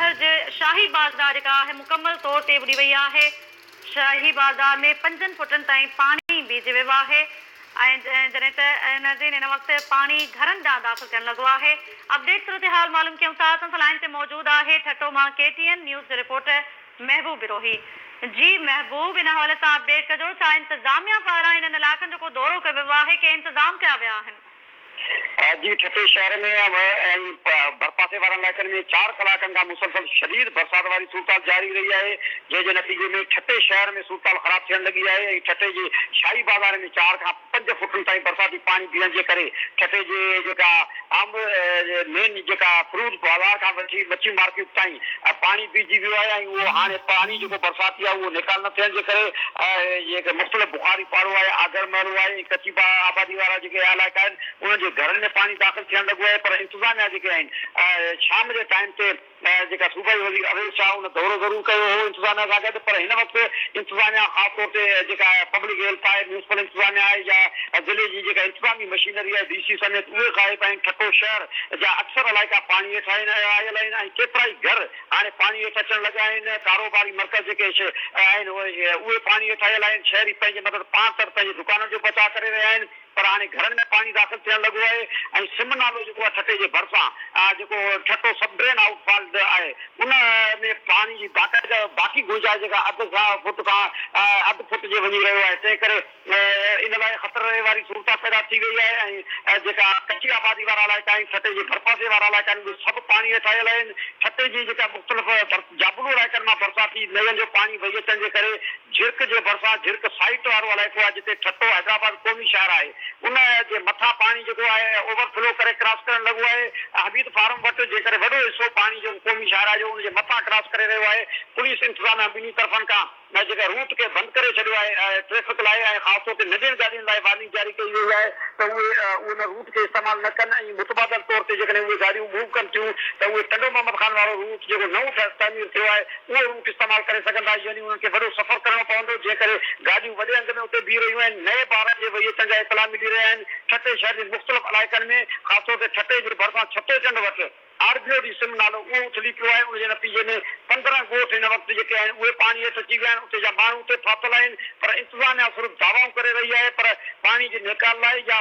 شهر جي شاهي بازار جيڪا آهي مڪمل طور تي ٻڏي وئي آهي. شاهي بازار ۾ پنجن فوٽن تائين پاڻي بيهجي ويو آهي ۽ جڏهن ته ناظرين هن وقت پاڻي گهرن ڏانهن داخل ٿيڻ لڳو آهي. اپڊيٽ صورتحال معلوم ڪيون ٿا. اسان سان لائين تي موجود آهي ٺٽو مان ڪي ٽي اين نيوز جو رپورٽر محبوب بروهي. جي محبوب ان حوالي سان اپڊيٽ ڪجو ڇا انتظاميا پاران انهن علائقن جو ڪو دورو ڪيو ويو آهي ڪي انتظام ڪيا ويا آهن؟ جي ٺٽي شهر ۾ ۽ ڀرپاسي وارن علائقن ۾ چار ڪلاڪن کان مسلسل شديد برسات واري صورتحال جاري رهي آهي، جنهن جي نتيجي ۾ ٺٽي شهر ۾ صورتحال خراب ٿيڻ لڳي آهي ۽ ٺٽي جي شاهي بازار ۾ چار کان پنج فوٽن تائين برساتي پاڻي بيهڻ جي ڪري ٺٽي جي جيڪا عام مين جيڪا فروٽ بازار کان وٺي مڇي مارڪيٽ تائين پاڻي بيهجي ويو آهي ۽ اهو هاڻي پاڻي جيڪو برساتي آهي اهو نيڪال نه ٿيڻ جي ڪري جيڪي مختلف بخاري پاڙو آهي، آگر محلو آهي ۽ ڪچي آبادي وارا جيڪي علائقا آهن انهن جي گهرن ۾ پاڻي داخل ٿيڻ لڳو آهي پر انتظاميا جيڪي آهن شام جي ٽائيم تي جيڪا صوبائي وزير اويس شاهه ان دورو ضرور ڪيو هو انتظاميا سان گڏ پر هن وقت انتظاميا خاص طور تي جيڪا پبلڪ هيلٿ آهي ميونسپل انتظاميا آهي يا ضلعي جي جيڪا انتظامي مشينري آهي ڊي سي سميت اهي غائب آهن ٺٽو شهر جا اڪثر علائقا پاڻي هيٺ آيل آهن ۽ ڪيترائي گهر هاڻي پاڻي هيٺ اچڻ لڳا آهن، ڪاروباري مرڪز جيڪي آهن اهي پاڻي هيٺ آيل آهن، شهري پنهنجي مدد پاڻ تر پنهنجي دڪانن جو بچاء ڪري رهيا آهن پر هاڻي گهرن ۾ پاڻي داخل ٿيڻ لڳو آهي ۽ سم نالو جيڪو آهي ٺٽي جي ڀرسان جيڪو ٺٽو سب ڊرين آئوٽ فال آهي ان ۾ پاڻي جي باقاعده باقي گنجائش جيڪا اڌ کان فوٽ کان اڌ فوٽ جي وڃي رهيو آهي تنهن ڪري ان لاء خطري واري صورتحال پيدا ٿي وئي آهي ۽ جيڪا ڪچي آبادي وارا علائقا آهن، ٺٽي جي ڀرپاسي وارا علائقا آهن، اهي سڀ پاڻي هيٺ آيل آهن. ٺٽي جي جيڪا مختلف جابلو علائقن مان برساتي نئين جو پاڻي وهي اچڻ جي ڪري جھرڪ جي ڀرسان جھرڪ سائيٽ وارو علائقو آهي جتي ٺٽو حيدرآباد قومي شاهراهه آهي ان جي مٿان پاڻي جيڪو آهي اوور فلو ڪري ڪراس ڪرڻ لڳو آهي حميد فارم وٽ جي ڪري وڏو حصو پاڻي جيڪو قومي شاهراهه جو ان جي مٿان ڪراس ڪري رهيو آهي پوليس انتظاميا ٻنهي طرفن کان ۾ جيڪا روٽ کي بند ڪري ڇڏيو آهي ٽريفڪ لاء ۽ خاص طور تي ننڍين گاڏين لاء وارننگ جاري ڪئي وئي آهي ته اهي ان روٽ کي استعمال نه ڪن ۽ متبادل طور تي جيڪڏهن اهي گاڏيون موو ڪن ٿيون ته اهي ٽنڊو محمد خان وارو روٽ جيڪو نئون تعمير ٿيو آهي اهو روٽ استعمال ڪري سگهن ٿا يعني انهن کي وڏو سفر ڪرڻو پوندو جنهن ڪري گاڏيون وڏي انگ ۾ اتي بيهي رهيون آهن نئين بارن جي وهي اچڻ جا اطلاع ملي رهيا آهن ٺٽي شهر جي مختلف علائقن ۾ خاص طور تي ٺٽي جي ڀرسان ڇتو چنڊ وٽ آر بي او ڊي سم نالو اهو اٿلي پيو آهي، ان جي نتيجي ۾ 15 ڳوٺ هن وقت جيڪي آهن اهي پاڻي هيٺ اچي ويا آهن، اتي جا ماڻهو اتي ڦاٿل آهن پر انتظاميا صرف دعوائون ڪري رهي آهي پر پاڻي جي نيڪال لاء يا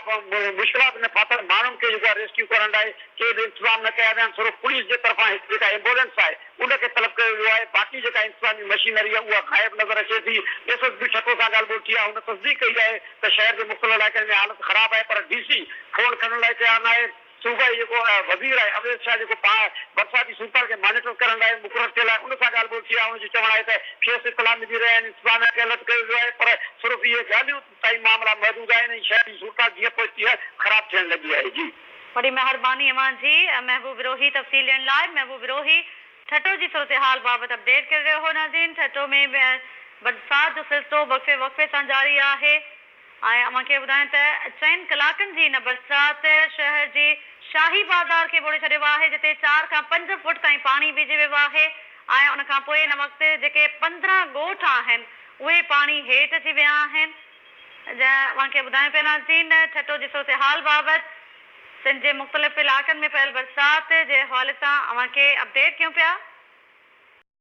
مشڪلات ۾ ڦاٿل ماڻهن کي جيڪو آهي ريسڪيو ڪرڻ لاء ڪي به انتظام نه ڪيا ويا آهن، صرف پوليس جي طرفان هڪ جيڪا ايمبولينس آهي ان کي طلب ڪيو ويو آهي، باقي جيڪا انتظامي مشينري آهي اها غائب نظر اچي ٿي، ايس ايس پي ٺٽو سان ڳالهه ٻولهه ٿي آهي هن تصديق ڪئي آهي ته شهر جي مختلف علائقن ۾ حالت خراب آهي پر ڊي سي فون کڻڻ لاء تيار ناهي. صوبائي جيڪو وزير آهي اويس شاهه جيڪو پاڻ برساتي صورتحال کي مانيٽر ڪرڻ لاء مقرر ٿيل آهي ان سان ڳالهه ٻولهه ٿي آهي ان جو چوڻ آهي ته کيس اطلاع ملي رهيا آهن انتظاميا کي الرٽ ڪيو ويو آهي پر صرف اهي ڳالهيون تائين معاملا محدود آهن ۽ شهر جي صورتحال جيئن پوء تيئن خراب ٿيڻ لڳي آهي جي. وڏي مهرباني اوهان جي محبوب روهي تفصيل ڏيڻ لاء محبوب روهي ٺٽو جي صورتحال بابت اپڊيٽ ڪري رهيو هو ناظرين ٺٽو ۾ برسات جو سلسلو وقفي وقفي سان جاري آهي. ۽ اوهان کي ٻڌايان ته چئن ڪلاڪن جي هن برسات شهر جي شاهي بازار کي ٻوڙي ڇڏيو آهي جتي چار کان پنج فوٽ تائين پاڻي بيهجي ويو آهي ۽ ان کان پوء هن وقت جيڪي 15 ڳوٺ آهن اهي پاڻي هيٺ اچي ويا آهن جنهن اوهان کي ٻڌايون پيا ناظرين ٺٽو جي صورتحال بابت سنڌ جي مختلف علائقن ۾ پيل برسات جي حوالي سان اوهان کي اپڊيٽ ڪيون پيا.